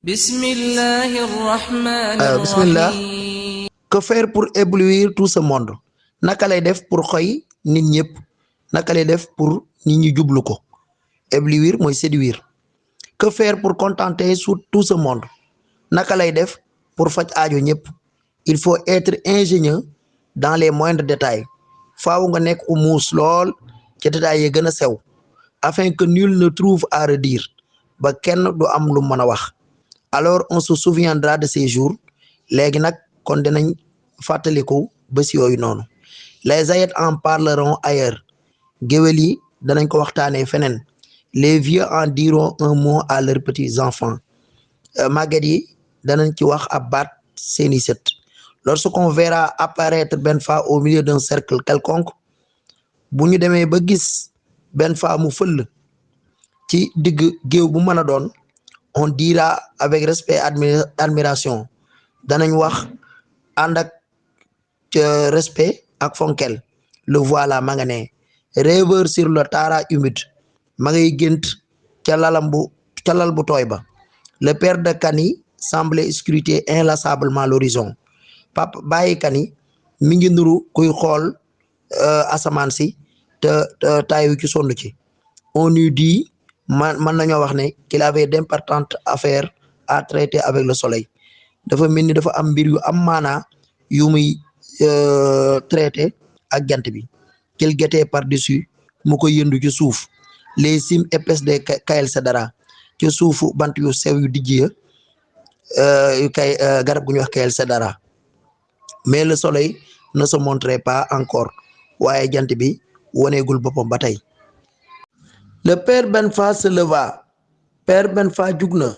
Bismillah. Que faire pour éblouir tout ce monde? Naka lay def pour xoy nit ñëpp? Naka lay def pour nit ñi jublu ko? Éblouir mooy séduire. Que faire pour contenter tout ce monde? Naka lay def pour faj aajo ñëpp? Il faut être ingénieux dans les moindres détails. Faaw nga nekk u muus lool ci détails yi gën a sew, afin que nul ne trouve à redire, ba kenn du am lu mën a wax. Alors on se souviendra de ces jours. Léegi nag kon dinañ fàttaliku bés yooyu noonu. Les aïeux en parleront ailleurs. Géwél yi danañ ko waxtaanee feneen. Les vieux en diront un mot à leurs petits enfants. Màgget yi danañ ci wax ab baat seeni sët. Lorsqu'on verra apparaître benn fa au milieu d'un cercle quelconque, bu ñu demee ba gis benn fa mu fël ci digg géew bu mën a doon, on dira avec respect et admiration, danañ wax ànd ak respect ak fonkel, le voilà ma nga ne, rêveur sur le tara humide, ma ngay gént ca lal bu tooy ba. Le père de Kani semblait scruter inlassablement l'horizon. Papa bàyyi Kani mi ngi nuru kuy xool asamaan si te taayu ci sonn ci. On eût dit man nañoo wax ne qu'il avait d'importantes affaires à traiter avec le soleil. Dafa mel ni dafa am mbir yu am maanaa yu muy traité ak jant bi. Qu'il guettait par-dessus mu ko yëndu ci suuf. Les cimes épaisses des Kayel Sedara ci suufu bant yu sew yu dijj ya yu kay garab gu ñuy wax Kayel Sedara. Mais le soleil ne se montrait pas encore, waaye jant bi woneegul boppam ba tey. Le père Benfa se leva. Père Benfa jug na,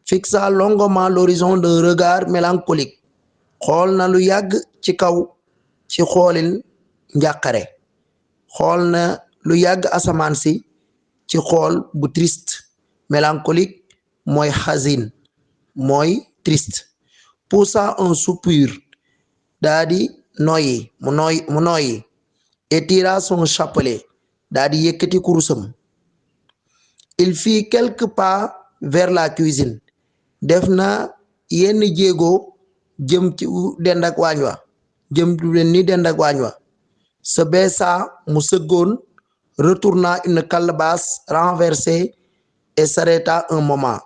fixa longuement l'horizon d'un regard mélancolique. Xool na lu yàgg ci kaw ci xoolin njàqare. Xool na lu yàgg asamaan si ci xool bu triste. Mélancolique mooy xasin, mooy triste. Poussa un soupir, daa di noyyi mu noyyi, et tira son chapelet, daa di yëkkati kurusam. Il fit quelques pas vers la cuisine. Def na yenn jéego jëm ci dend ak waañ wa, jëm ni dend ak waañ wa. Se baissa mu sëggoon, retourna une calebasse renversée et s'arrêta un moment.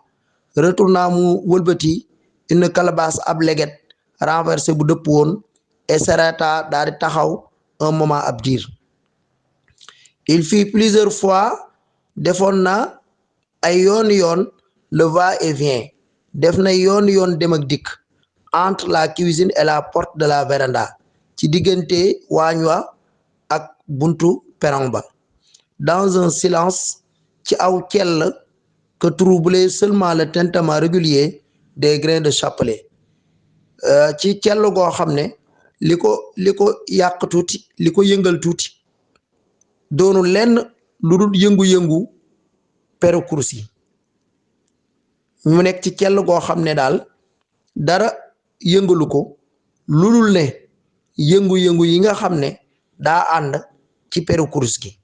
Retourna mu wëlbati une calebasse ab leget renversée bu dëpp woon et s'arrêta daa di taxaw un moment ab diir. Il fit plusieurs fois, defoon na ay yoon le va-et-vient, def na yoon dem ak dikk, entre la cuisine et la porte de la véranda, ci diggante waañ wa ak buntu perron ba. Dans un silence ci aw cell que troublait seulement le tintement régulier des grains de chapelet. Ci cell goo xam ne li ko yàq tuuti, li ko yëngal tuuti, doonu lenn lu dul yëngu-yëngu peru kurus yi. Mu nekk ci cell goo xam ne daal dara yëngalu ko lu dul ne yëngu-yëngu yi nga xam ne daa ànd ci peru kurus gi.